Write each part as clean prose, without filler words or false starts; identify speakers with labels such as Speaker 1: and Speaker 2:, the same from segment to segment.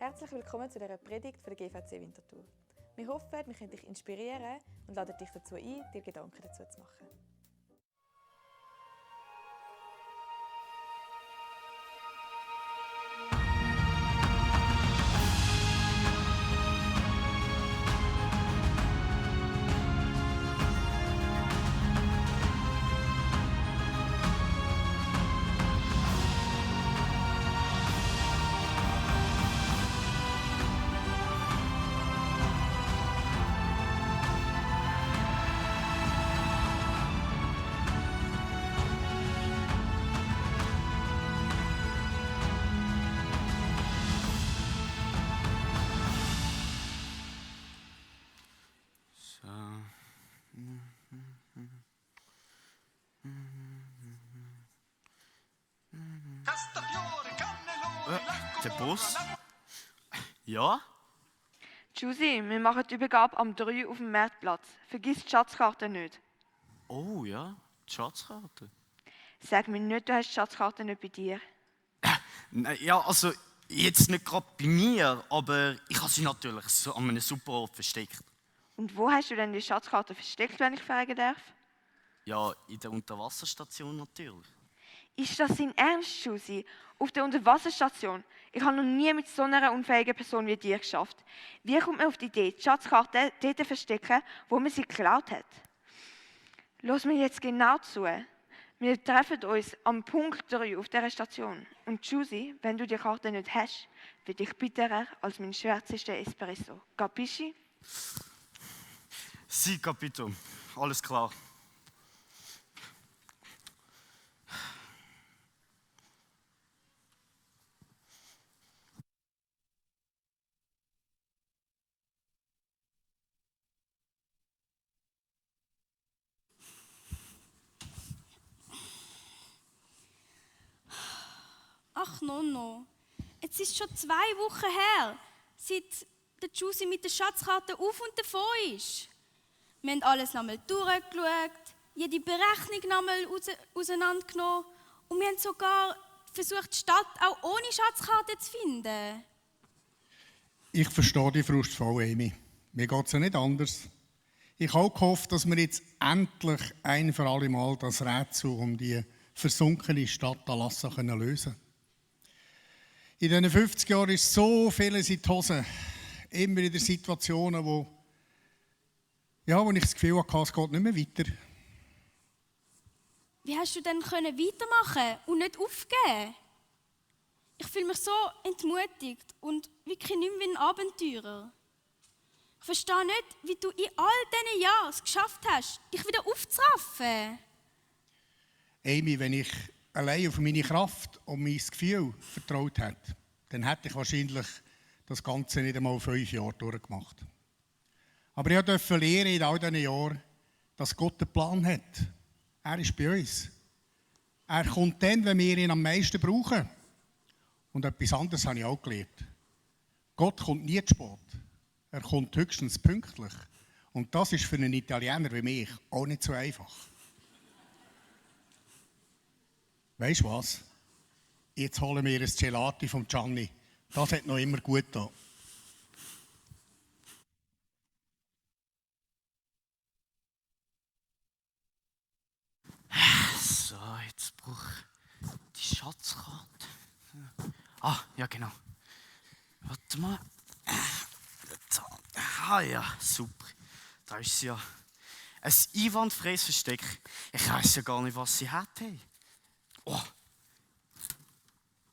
Speaker 1: Herzlich willkommen zu dieser Predigt von der GVC Winterthur. Wir hoffen, wir können dich inspirieren und laden dich dazu ein, dir Gedanken dazu zu machen.
Speaker 2: Der Bus? Ja?
Speaker 3: Giusy, wir machen die Übergabe am 3 auf dem Marktplatz. Vergiss die Schatzkarte nicht.
Speaker 2: Oh ja, die Schatzkarte.
Speaker 3: Sag mir nicht, du hast die Schatzkarte nicht bei dir.
Speaker 2: Ja, also jetzt nicht gerade bei mir, aber ich habe sie natürlich so an einem super Ort versteckt.
Speaker 3: Und wo hast du denn die Schatzkarte versteckt, wenn ich fragen darf?
Speaker 2: Ja, in der Unterwasserstation natürlich.
Speaker 3: Ist das dein Ernst, Giusy? Auf der Unterwasserstation? Ich habe noch nie mit so einer unfähigen Person wie dir geschafft. Wie kommt man auf die Idee, die Schatzkarte dort zu verstecken, wo man sie geklaut hat? Lass mir jetzt genau zu. Wir treffen uns am Punkt 3 auf dieser Station. Und Giusy, wenn du die Karte nicht hast, wird ich bitterer als mein schwärzester Espresso. Capisci?
Speaker 2: Sie, Capito. Alles klar.
Speaker 4: Ach Nonno, jetzt ist schon 2 Wochen her, seit der Giusy mit der Schatzkarte auf und davon ist. Wir haben alles nochmal durchgeschaut, jede Berechnung nochmal auseinandergenommen und wir haben sogar versucht, die Stadt auch ohne Schatzkarte zu finden.
Speaker 5: Ich verstehe die Frustvoll, Amy. Mir geht es ja nicht anders. Ich habe auch gehofft, dass wir jetzt endlich ein für alle Mal das Rätsel um die versunkene Stadt Alassa lösen können. In diesen 50 Jahren ist so vieles in die Hose. Immer wieder Situationen, wo ich das Gefühl hatte, es geht nicht mehr weiter.
Speaker 4: Wie hast du denn weitermachen und nicht aufgeben? Ich fühle mich so entmutigt und wirklich nicht mehr wie ein Abenteurer. Ich verstehe nicht, wie du in all diesen Jahren es geschafft hast, dich wieder aufzuraffen.
Speaker 5: Amy, wenn ich allein auf meine Kraft und mein Gefühl vertraut hätte, dann hätte ich wahrscheinlich das Ganze nicht einmal 5 Jahre durchgemacht. Aber ich durfte lernen in all diesen Jahren, dass Gott einen Plan hat. Er ist bei uns. Er kommt dann, wenn wir ihn am meisten brauchen. Und etwas anderes habe ich auch gelernt. Gott kommt nie zu spät. Er kommt höchstens pünktlich. Und das ist für einen Italiener wie mich auch nicht so einfach. Weisst du was? Jetzt holen wir ein Gelati vom Gianni. Das hat noch immer gut getan.
Speaker 2: So, jetzt brauche ich die Schatzkarte. Ah, ja genau. Warte mal. Ah ja, super. Da ist sie ja. Ein einwandfreies Versteck. Ich weiß ja gar nicht, was sie hat. Hey. Oh.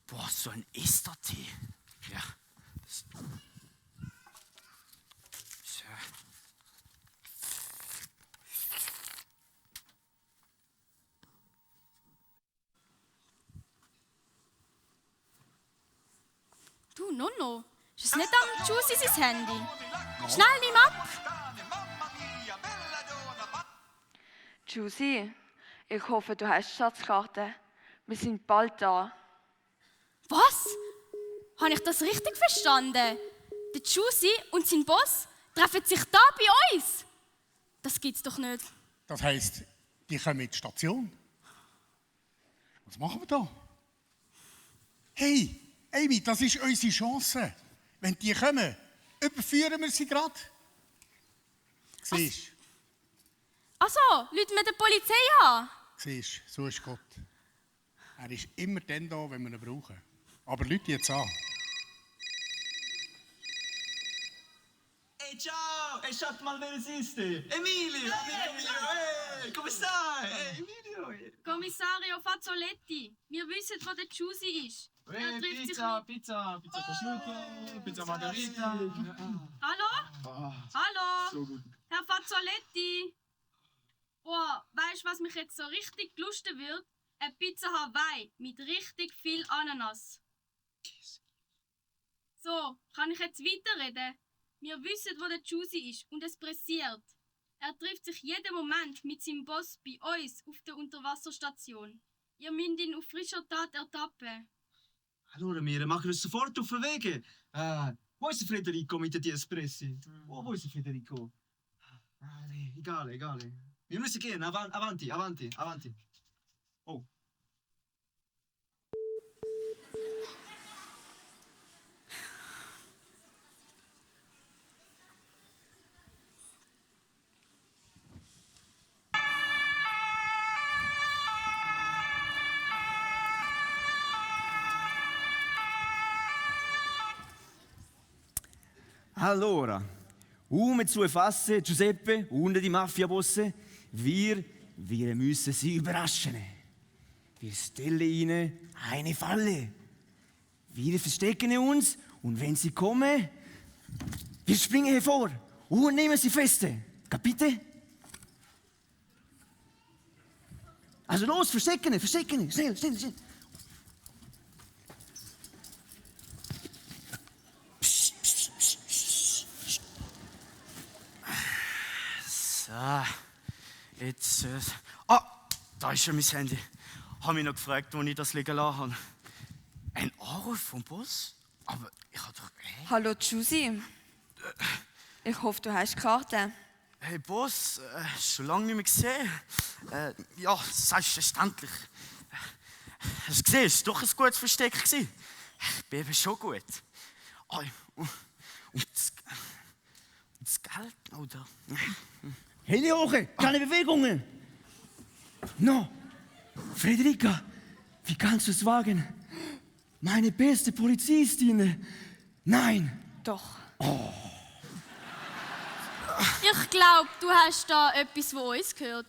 Speaker 2: Boah, so ein Ester-Tee. Ja. So.
Speaker 4: Du, Nonno, ist es nicht am Giusy sein Handy? Schnell, nimm ab!
Speaker 3: Giusy, ich hoffe, du hast die Schatzkarte. Wir sind bald da.
Speaker 4: Was? Habe ich das richtig verstanden? Der Giusy und sein Boss treffen sich da bei uns? Das gibt's doch nicht.
Speaker 5: Das heisst, die kommen in die Station. Was machen wir da? Hey, Amy, das ist unsere Chance. Wenn die kommen, überführen wir sie gerade. Siehst
Speaker 4: Also, rufen wir die Polizei an.
Speaker 5: Siehst, so ist Gott. Er ist immer dann da, wenn wir ihn brauchen. Aber Leute jetzt an.
Speaker 6: Ehi ciao! E schaut mal wer es ist! Emilio! Hey, come stai? Hey, Emilio!
Speaker 4: Kommissario Fazzoletti, wir wissen, wo der Giusy ist. Er trifft sich mit...
Speaker 6: Pizza prosciutto, pizza margherita.
Speaker 4: Hallo? Hallo?
Speaker 6: So gut.
Speaker 4: Herr Fazzoletti? Oh, weißt du, was mich jetzt so richtig lusten wird? Eine Pizza Hawaii mit richtig viel Ananas. So, kann ich jetzt weiterreden? Wir wissen, wo der Giusy ist und es pressiert. Er trifft sich jeden Moment mit seinem Boss bei uns auf der Unterwasserstation. Ihr müsst ihn auf frischer Tat ertappen.
Speaker 6: Allora, wir machen uns sofort auf den Weg. Wo ist der Federico mit den Espressi? Wo ist der Federico? Nee, egal. Wir müssen gehen, avanti. Oh.
Speaker 7: Allora, mit zu fassen, Giuseppe und die Mafiabosse, wir müssen sie überraschen. Wir stellen ihnen eine Falle. Wir verstecken uns und wenn sie kommen, wir springen hervor und nehmen sie fest. Capite? Also los, verstecken, schnell.
Speaker 2: So, jetzt. Da ist ja mein Handy. Ich habe mich noch gefragt, wo ich das liegen lassen habe. Ein Anruf vom Boss? Aber ich habe doch. Hey,
Speaker 3: Hallo Giusy. Ich hoffe, du hast die Karte.
Speaker 2: hey Boss, schon lange nicht mehr gesehen. Ja, selbstverständlich. Hast du gesehen, es war doch ein gutes Versteck. Ich bin eben schon gut. Und das Geld, oder?
Speaker 7: Hände hoch, keine Bewegungen. No, Federica, wie kannst du es wagen? Meine beste Polizistin. Nein.
Speaker 3: Doch.
Speaker 4: Ich glaube, du hast da etwas von uns gehört.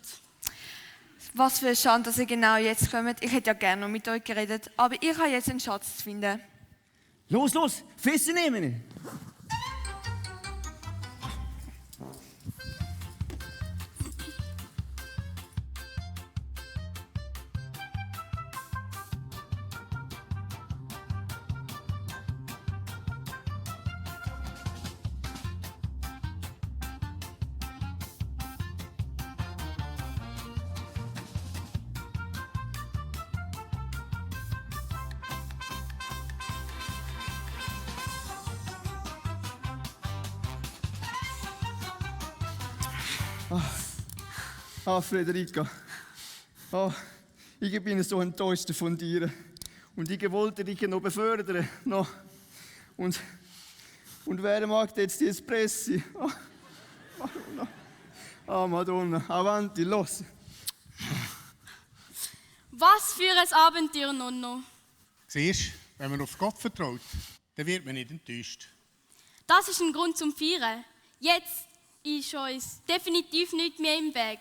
Speaker 3: Was für eine Schande, dass ihr genau jetzt kommt. Ich hätte ja gerne noch mit euch geredet, aber ich habe jetzt einen Schatz zu finden.
Speaker 7: Los, festnehmen. Federica. Ich bin so enttäuscht von dir. Und ich wollte dich noch befördern. No. Und wer mag jetzt die Espressi? Madonna. Avanti, los.
Speaker 4: Was für ein Abenteuer, Nonno.
Speaker 5: Siehst, wenn man auf Gott vertraut, dann wird man nicht enttäuscht.
Speaker 4: Das ist ein Grund zum Feiern. Jetzt ist uns definitiv nichts mehr im Weg.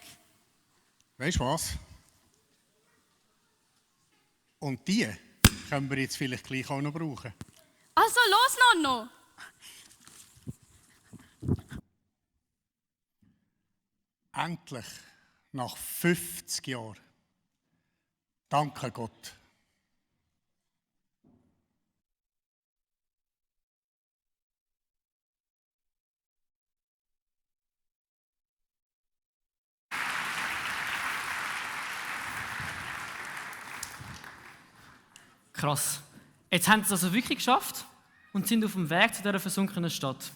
Speaker 5: Weißt du was? Und die können wir jetzt vielleicht gleich auch noch brauchen.
Speaker 4: Also los, Nonno!
Speaker 5: Endlich, nach 50 Jahren. Danke Gott.
Speaker 8: Krass. Jetzt haben sie es also wirklich geschafft und sind auf dem Weg zu dieser versunkenen Stadt.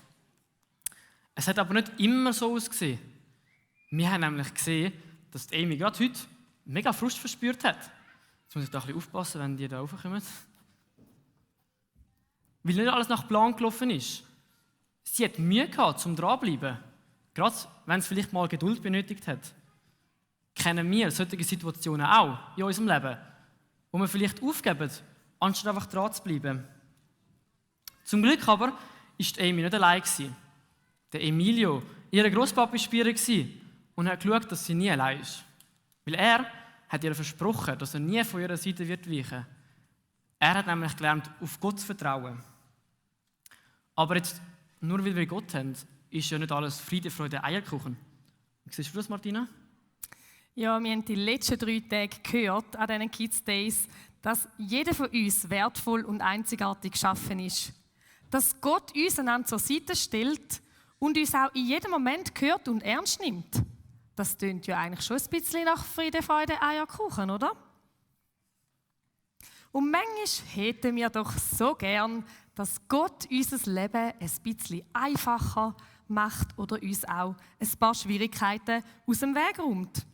Speaker 8: Es hat aber nicht immer so ausgesehen. Wir haben nämlich gesehen, dass die Amy gerade heute mega Frust verspürt hat. Jetzt muss ich da ein bisschen aufpassen, wenn die da raufkommen. weil nicht alles nach Plan gelaufen ist. Sie hat Mühe gehabt, zum dranbleiben, gerade wenn es vielleicht mal Geduld benötigt hat. Kennen wir solche Situationen auch in unserem Leben, wo wir vielleicht aufgeben, anstatt einfach dran zu bleiben. Zum Glück aber war Amy nicht allein. Der Emilio, ihr Grosspapi, war bei ihr und hat geschaut, dass sie nie allein ist. Weil er hat ihr versprochen, dass er nie von ihrer Seite weichen wird. Er hat nämlich gelernt, auf Gott zu vertrauen. Aber jetzt, nur weil wir Gott haben, ist ja nicht alles Friede, Freude, Eierkuchen. Siehst du das, Martina?
Speaker 9: Ja, wir haben die letzten 3 Tage gehört an diesen Kids Days, dass jeder von uns wertvoll und einzigartig geschaffen ist. Dass Gott uns einander zur Seite stellt und uns auch in jedem Moment hört und ernst nimmt. Das tönt ja eigentlich schon ein bisschen nach Friede, Freude, Eierkuchen, oder? Und manchmal hätten wir doch so gern, dass Gott unser Leben ein bisschen einfacher macht oder uns auch ein paar Schwierigkeiten aus dem Weg räumt.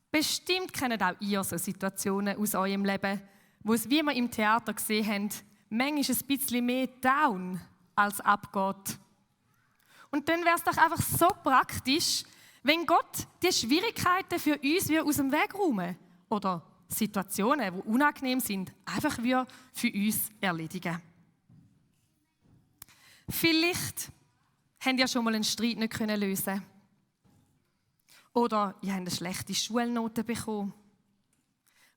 Speaker 9: Bestimmt kennt auch ihr so Situationen aus eurem Leben, wo es, wie wir im Theater gesehen haben, manchmal ein bisschen mehr down als abgeht. Und dann wäre es doch einfach so praktisch, wenn Gott die Schwierigkeiten für uns aus dem Weg räumen oder Situationen, die unangenehm sind, einfach für uns erledigen. Vielleicht habt ihr schon mal einen Streit nicht lösen können. Oder ihr habt eine schlechte Schulnote bekommen.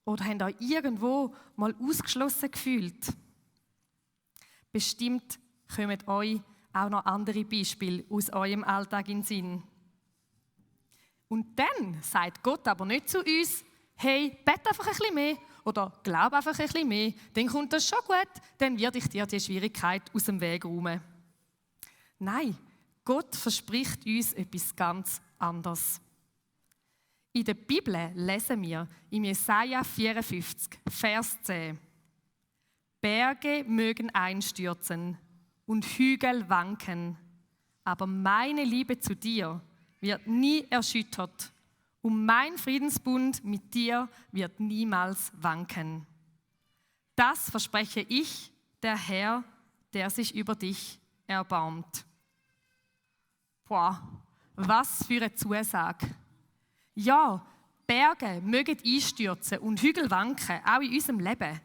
Speaker 9: Oder habt euch irgendwo mal ausgeschlossen gefühlt. Bestimmt kommen euch auch noch andere Beispiele aus eurem Alltag in den Sinn. Und dann sagt Gott aber nicht zu uns, hey, bete einfach ein bisschen mehr oder glaub einfach ein bisschen mehr, dann kommt das schon gut, dann werde ich dir die Schwierigkeit aus dem Weg räumen. Nein, Gott verspricht uns etwas ganz anderes. In der Bibel lesen wir im Jesaja 54, Vers 10: Berge mögen einstürzen und Hügel wanken, aber meine Liebe zu dir wird nie erschüttert und mein Friedensbund mit dir wird niemals wanken. Das verspreche ich, der Herr, der sich über dich erbarmt. Boah, was für eine Zusage. Ja, Berge mögen einstürzen und Hügel wanken, auch in unserem Leben.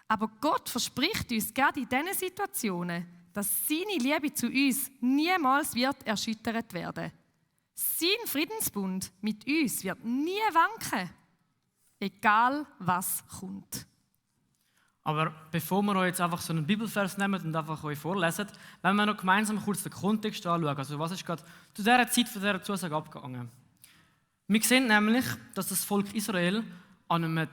Speaker 9: Aber Gott verspricht uns gerade in diesen Situationen, dass seine Liebe zu uns niemals wird erschüttert werden. Sein Friedensbund mit uns wird nie wanken, egal was kommt.
Speaker 8: Aber bevor wir euch jetzt einfach so einen Bibelvers nehmen und einfach euch vorlesen, wollen wir noch gemeinsam kurz den Kontext anschauen. Also was ist gerade zu dieser Zeit von dieser Zusage abgegangen? Wir sehen nämlich, dass das Volk Israel an einem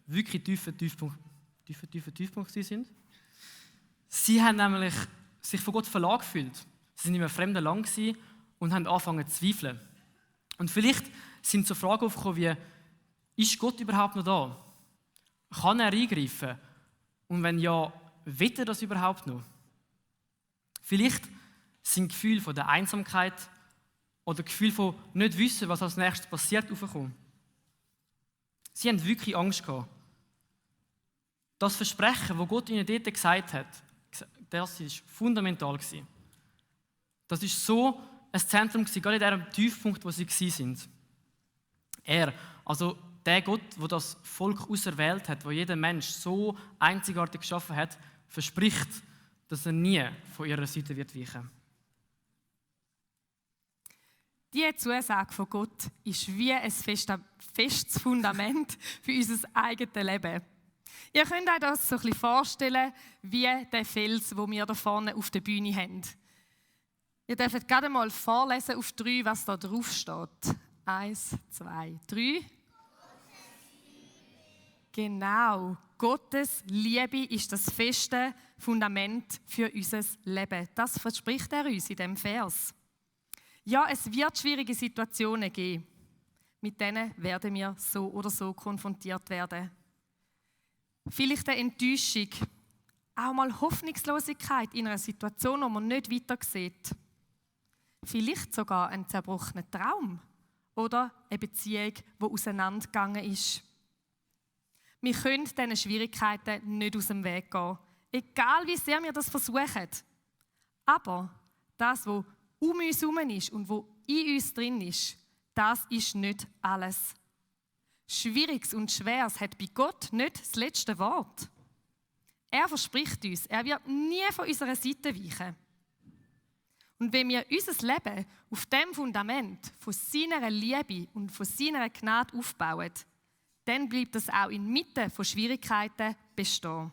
Speaker 8: wirklich tiefen Tiefpunkt sind. Sie haben nämlich sich von Gott verlassen gefühlt. Sie waren in einem fremden Land und haben angefangen zu zweifeln. Und vielleicht sind so Fragen aufgekommen wie, ist Gott überhaupt noch da? Kann er eingreifen? Und wenn ja, will er das überhaupt noch? Vielleicht sind Gefühle von der Einsamkeit oder Gefühle von nicht wissen, was als nächstes passiert, aufgekommen. Sie haben wirklich Angst gehabt. Das Versprechen, das Gott ihnen dort gesagt hat, das war fundamental. Das war so ein Zentrum, gerade in diesem Tiefpunkt, wo sie waren. Er, also der Gott, der das Volk auserwählt hat, der jeden Mensch so einzigartig geschaffen hat, verspricht, dass er nie von ihrer Seite wird weichen.
Speaker 9: Diese Zusage von Gott ist wie ein festes Fundament für unser eigenes Leben. Ihr könnt euch das so ein bisschen vorstellen, wie der Fels, den wir da vorne auf der Bühne haben. Ihr dürft gerade mal vorlesen auf 3, was da drauf steht. 1, 2, 3. Genau, Gottes Liebe ist das feste Fundament für unser Leben. Das verspricht er uns in diesem Vers. Ja, es wird schwierige Situationen geben. Mit denen werden wir so oder so konfrontiert werden. Vielleicht eine Enttäuschung, auch mal Hoffnungslosigkeit in einer Situation, wo man nicht weiter sieht. Vielleicht sogar ein zerbrochener Traum oder eine Beziehung, die auseinandergegangen ist. Wir können diesen Schwierigkeiten nicht aus dem Weg gehen, egal wie sehr wir das versuchen. Aber das, was um uns herum ist und was in uns drin ist, das ist nicht alles. Schwieriges und Schweres hat bei Gott nicht das letzte Wort. Er verspricht uns, er wird nie von unserer Seite weichen. Und wenn wir unser Leben auf dem Fundament von seiner Liebe und von seiner Gnade aufbauen, dann bleibt das auch inmitten von Schwierigkeiten bestehen.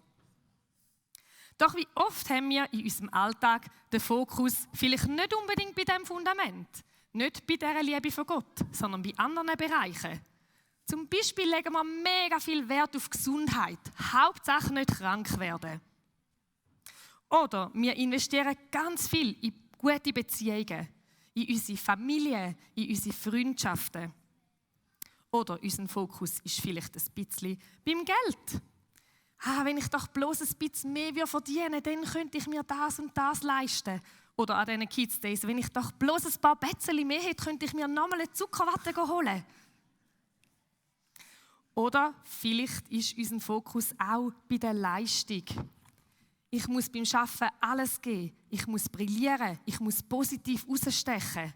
Speaker 9: Doch wie oft haben wir in unserem Alltag den Fokus vielleicht nicht unbedingt bei diesem Fundament, nicht bei dieser Liebe von Gott, sondern bei anderen Bereichen. Zum Beispiel legen wir mega viel Wert auf Gesundheit, Hauptsache nicht krank werden. Oder wir investieren ganz viel in gute Beziehungen, in unsere Familie, in unsere Freundschaften. Oder unser Fokus ist vielleicht ein bisschen beim Geld. Wenn ich doch bloß ein bisschen mehr verdienen würde, dann könnte ich mir das und das leisten. Oder an diesen Kids Days, wenn ich doch bloß ein paar Bätzchen mehr hätte, könnte ich mir nochmal eine Zuckerwatte holen. Oder vielleicht ist unser Fokus auch bei der Leistung. Ich muss beim Arbeiten alles geben. Ich muss brillieren. Ich muss positiv herausstechen.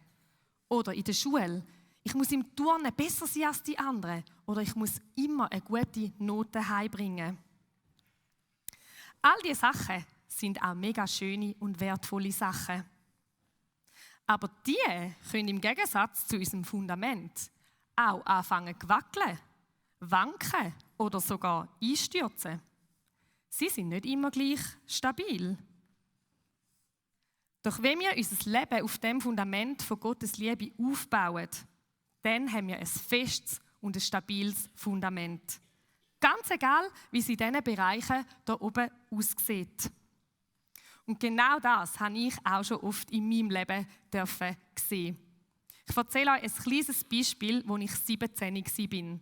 Speaker 9: Oder in der Schule. Ich muss im Turnen besser sein als die anderen. Oder ich muss immer eine gute Note heimbringen. All diese Sachen sind auch mega schöne und wertvolle Sachen. Aber die können im Gegensatz zu unserem Fundament auch anfangen zu wackeln, wanken oder sogar einstürzen. Sie sind nicht immer gleich stabil. Doch wenn wir unser Leben auf dem Fundament von Gottes Liebe aufbauen, dann haben wir ein festes und ein stabiles Fundament. Ganz egal, wie es in diesen Bereichen hier oben aussieht. Und genau das habe ich auch schon oft in meinem Leben sehen. Ich erzähle euch ein kleines Beispiel, als ich 17 war.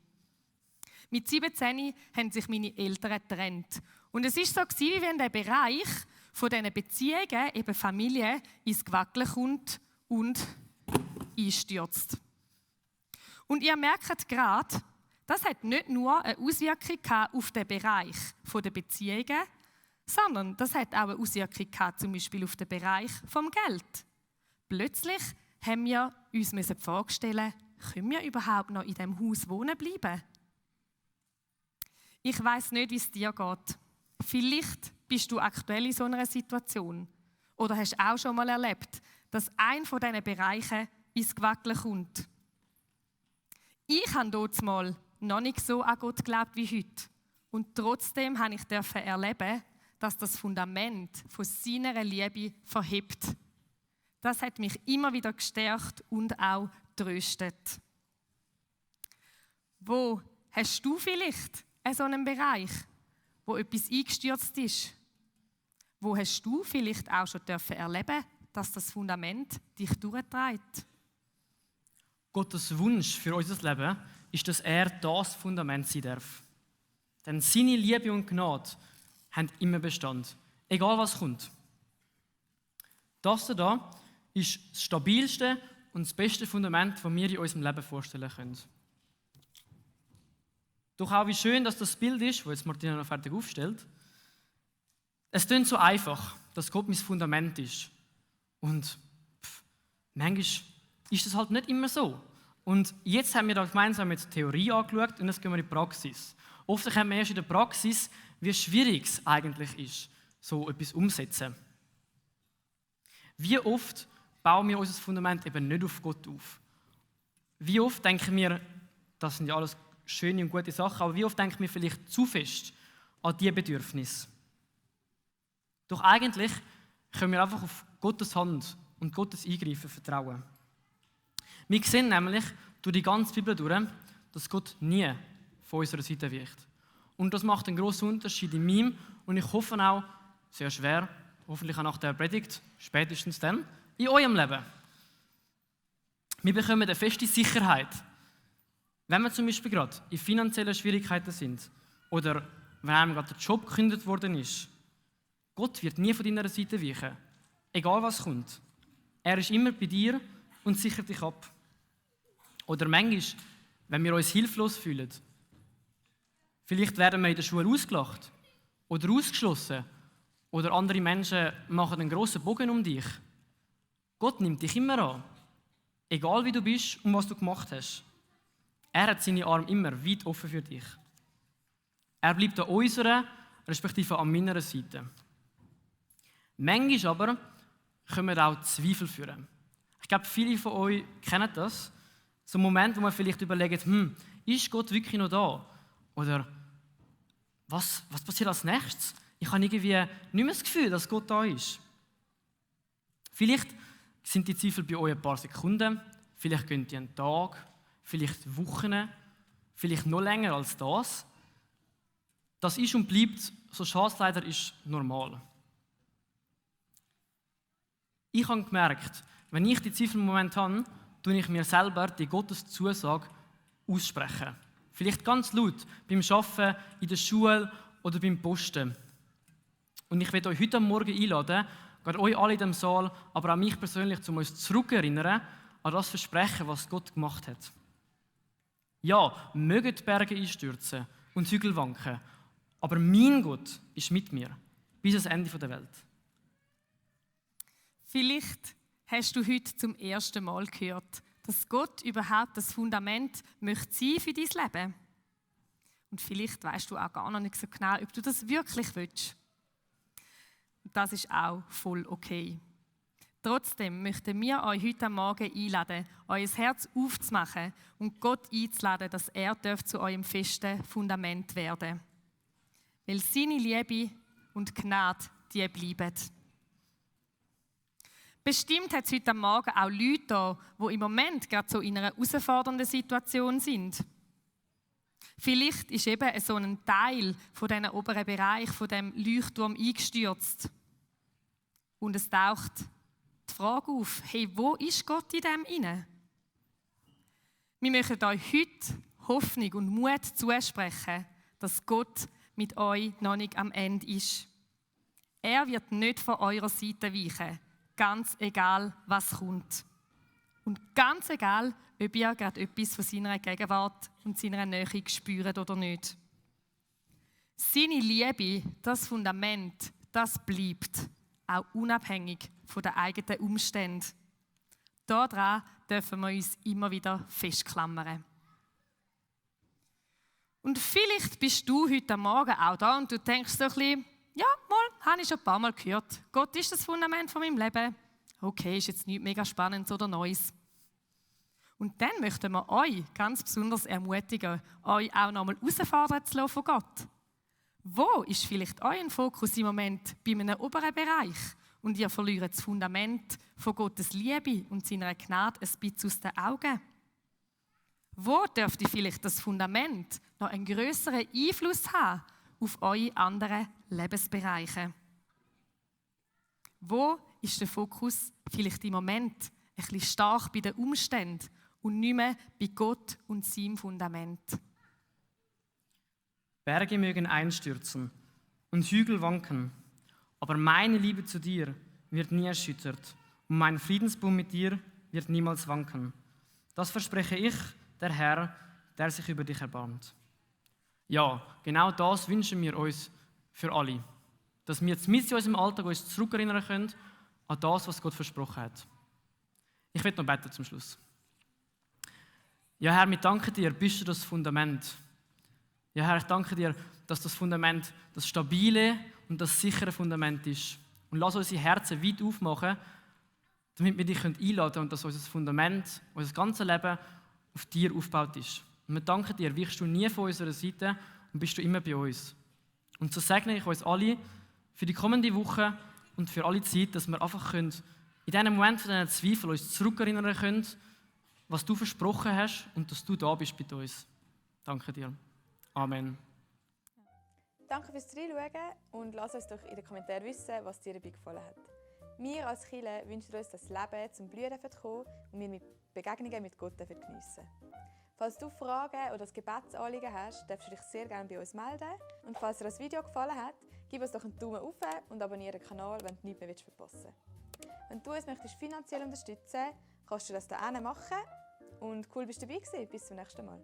Speaker 9: Mit 17 haben sich meine Eltern getrennt. Und es war so, wie wenn der Bereich von diesen Beziehungen, eben Familie, ins Wackeln kommt und einstürzt. Und ihr merkt gerade, das hat nicht nur eine Auswirkung auf den Bereich der Beziehungen, sondern das hat auch eine Auswirkung zum Beispiel auf den Bereich vom Geld. Plötzlich haben wir uns vorstellen, können wir überhaupt noch in diesem Haus wohnen bleiben? Ich weiss nicht, wie es dir geht. Vielleicht bist du aktuell in so einer Situation oder hast auch schon mal erlebt, dass ein von diesen Bereichen ins Wackeln kommt. Ich habe dort mal noch nicht so an Gott geglaubt wie heute. Und trotzdem durfte ich erleben, dass das Fundament von seiner Liebe verhebt. Das hat mich immer wieder gestärkt und auch tröstet. Wo hast du vielleicht so einen Bereich, wo etwas eingestürzt ist? Wo hast du vielleicht auch schon erleben, dass das Fundament dich durchträgt?
Speaker 8: Gottes Wunsch für unser Leben ist, dass er das Fundament sein darf. Denn seine Liebe und Gnade haben immer Bestand, egal was kommt. Das hier ist das stabilste und das beste Fundament, das wir in unserem Leben vorstellen können. Doch auch wie schön, dass das Bild ist, das jetzt Martina noch fertig aufstellt. Es klingt so einfach, dass Gott mein Fundament ist. Und manchmal ist das halt nicht immer so. Und jetzt haben wir da gemeinsam mit Theorie angeschaut und jetzt gehen wir in die Praxis. Oft haben wir erst in der Praxis, wie schwierig es eigentlich ist, so etwas umzusetzen. Wie oft bauen wir unser Fundament eben nicht auf Gott auf? Wie oft denken wir, das sind ja alles schöne und gute Sachen, aber wie oft denken wir vielleicht zu fest an diese Bedürfnisse? Doch eigentlich können wir einfach auf Gottes Hand und Gottes Eingreifen vertrauen. Wir sehen nämlich durch die ganze Bibel durch, dass Gott nie von unserer Seite weicht. Und das macht einen grossen Unterschied in meinem und ich hoffe auch, sehr schwer, hoffentlich auch nach der Predigt, spätestens dann, in eurem Leben. Wir bekommen eine feste Sicherheit. Wenn wir zum Beispiel gerade in finanziellen Schwierigkeiten sind oder wenn einem gerade der Job gekündigt worden ist, Gott wird nie von deiner Seite weichen, egal was kommt. Er ist immer bei dir und sichert dich ab. Oder manchmal, wenn wir uns hilflos fühlen, vielleicht werden wir in der Schule ausgelacht oder ausgeschlossen oder andere Menschen machen einen grossen Bogen um dich. Gott nimmt dich immer an, egal wie du bist und was du gemacht hast. Er hat seine Arme immer weit offen für dich. Er bleibt an unserer, respektive an meiner Seite. Manchmal aber kommen auch Zweifel führen. Ich glaube, viele von euch kennen das. So einen Moment, wo man vielleicht überlegt, ist Gott wirklich noch da? Oder was passiert als nächstes? Ich habe irgendwie nicht mehr das Gefühl, dass Gott da ist. Vielleicht sind die Zweifel bei euch ein paar Sekunden, vielleicht gehen die einen Tag, vielleicht Wochen, vielleicht noch länger als das. Das ist und bleibt, so schade es leider ist, normal. Ich habe gemerkt, wenn ich die Zweifel im Moment habe, tue ich mir selber die Gotteszusage aussprechen. Vielleicht ganz laut, beim Arbeiten, in der Schule oder beim Posten. Und ich werde euch heute Morgen einladen, gerade euch alle in diesem Saal, aber auch mich persönlich, um uns zurückerinnern an das Versprechen, was Gott gemacht hat. Ja, mögen die Berge einstürzen und Hügel wanken, aber mein Gott ist mit mir, bis ans Ende der Welt.
Speaker 9: Vielleicht hast du heute zum ersten Mal gehört, dass Gott überhaupt das Fundament möchte sein für dein Leben. Und vielleicht weißt du auch gar noch nicht so genau, ob du das wirklich willst. Und das ist auch voll okay. Trotzdem möchten wir euch heute Morgen einladen, euer Herz aufzumachen und Gott einzuladen, dass er zu eurem festen Fundament werden darf. Weil seine Liebe und Gnade, die bleiben. Bestimmt hat es heute Morgen auch Leute da, die im Moment gerade so in einer herausfordernden Situation sind. Vielleicht ist eben so ein Teil von diesem oberen Bereich, von dem Leuchtturm eingestürzt. Und es taucht die Frage auf, hey, wo ist Gott in dem inne? Wir möchten euch heute Hoffnung und Mut zusprechen, dass Gott mit euch noch nicht am Ende ist. Er wird nicht von eurer Seite weichen, ganz egal, was kommt. Und ganz egal, ob ihr gerade etwas von seiner Gegenwart und seiner Nähe spürt oder nicht. Seine Liebe, das Fundament, das bleibt, auch unabhängig von den eigenen Umständen. Daran dürfen wir uns immer wieder festklammern. Und vielleicht bist du heute Morgen auch da und du denkst so ein bisschen, ja, mal, habe ich schon ein paar Mal gehört. Gott ist das Fundament von meinem Leben. Okay, ist jetzt nichts mega Spannendes oder Neues. Und dann möchten wir euch ganz besonders ermutigen, euch auch nochmal herausfordern zu lassen von Gott. Wo ist vielleicht euer Fokus im Moment bei einem oberen Bereich und ihr verliert das Fundament von Gottes Liebe und seiner Gnade ein bisschen aus den Augen? Wo dürfte vielleicht das Fundament noch einen grösseren Einfluss haben auf eure anderen Lebensbereiche? Wo ist der Fokus vielleicht im Moment ein bisschen stark bei den Umständen und nicht mehr bei Gott und seinem Fundament?
Speaker 8: Berge mögen einstürzen und Hügel wanken, aber meine Liebe zu dir wird nie erschüttert und mein Friedensbund mit dir wird niemals wanken. Das verspreche ich, der Herr, der sich über dich erbarmt. Ja, genau das wünschen wir uns für alle. Dass wir jetzt mit in unserem Alltag uns zurückerinnern können an das, was Gott versprochen hat. Ich werde noch beten zum Schluss. Ja, Herr, wir danken dir, bist du das Fundament. Ja, Herr, ich danke dir, dass das Fundament das stabile und das sichere Fundament ist. Und lass unsere Herzen weit aufmachen, damit wir dich einladen können und dass unser Fundament, unser ganzes Leben auf dir aufgebaut ist. Und wir danken dir, weichst du nie von unserer Seite und bist du immer bei uns. Und so segne ich uns alle für die kommende Woche und für alle Zeit, dass wir einfach können, in diesem Moment von diesen Zweifeln uns zurückerinnern können, was du versprochen hast und dass du da bist bei uns. Danke dir. Amen.
Speaker 1: Danke fürs Reinschauen und lasst uns doch in den Kommentaren wissen, was dir dabei gefallen hat. Wir als Kirche wünschen uns, dass das Leben zum Blühen kommen und wir mit Begegnungen mit Gott geniessen. Falls du Fragen oder das Gebetsanliegen hast, darfst du dich sehr gerne bei uns melden. Und falls dir das Video gefallen hat, gib uns doch einen Daumen hoch und abonniere den Kanal, wenn du nichts mehr verpassen willst. Wenn du uns möchtest finanziell unterstützen, kannst du das hier machen. Und cool, bist du dabei gewesen. Bis zum nächsten Mal.